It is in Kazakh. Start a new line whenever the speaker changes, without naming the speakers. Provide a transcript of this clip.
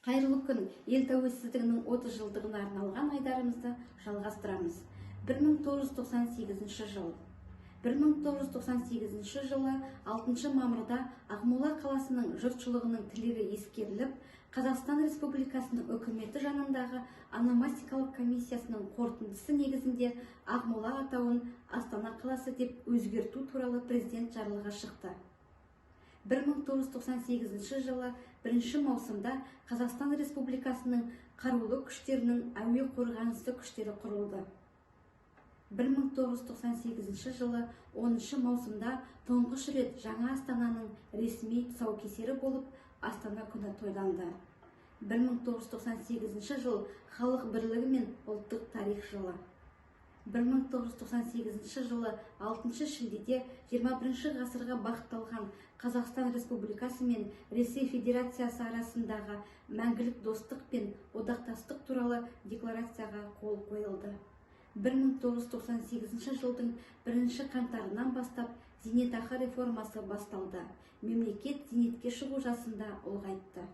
Қайырлы күн! Ел тәуелсіздігінің 30 жылдығына арналған айдарымызды жалғастырамыз. 1998 жыл. 1998 жылы 6 мамырда Ақмола қаласының жұртшылығының тілегі ескеріліп, Қазақстан Республикасының үкіметі жанындағы ономастикалық комиссиясының қорытындысы негізінде Ақмола атауын Астана қаласы деп өзгерту туралы президент жарлығы шықты. 1998 жылы 1 маусымда Қазақстан Республикасының қарулы күштерінің әуе қорғанысы күштері құрылды. 1998 жылы 10 маусымда тұңғыш рет жаңа Астананың ресми тұсаукесері болып, Астана күні тойланды. 1998 жыл — халық бірлігі мен ұлттық тарих жылы. 1998 жылы 6 шілдеде 21 ғасырға бағытталған Қазақстан Республикасы мен Ресей Федерациясы арасындағы мәңгілік достық пен одақтастық туралы декларацияға қол қойылды. 1998 жылдың 1 қаңтарынан бастап зейнетақы реформасы басталды. Мемлекет зейнетке шығу жасында ұлғайтты.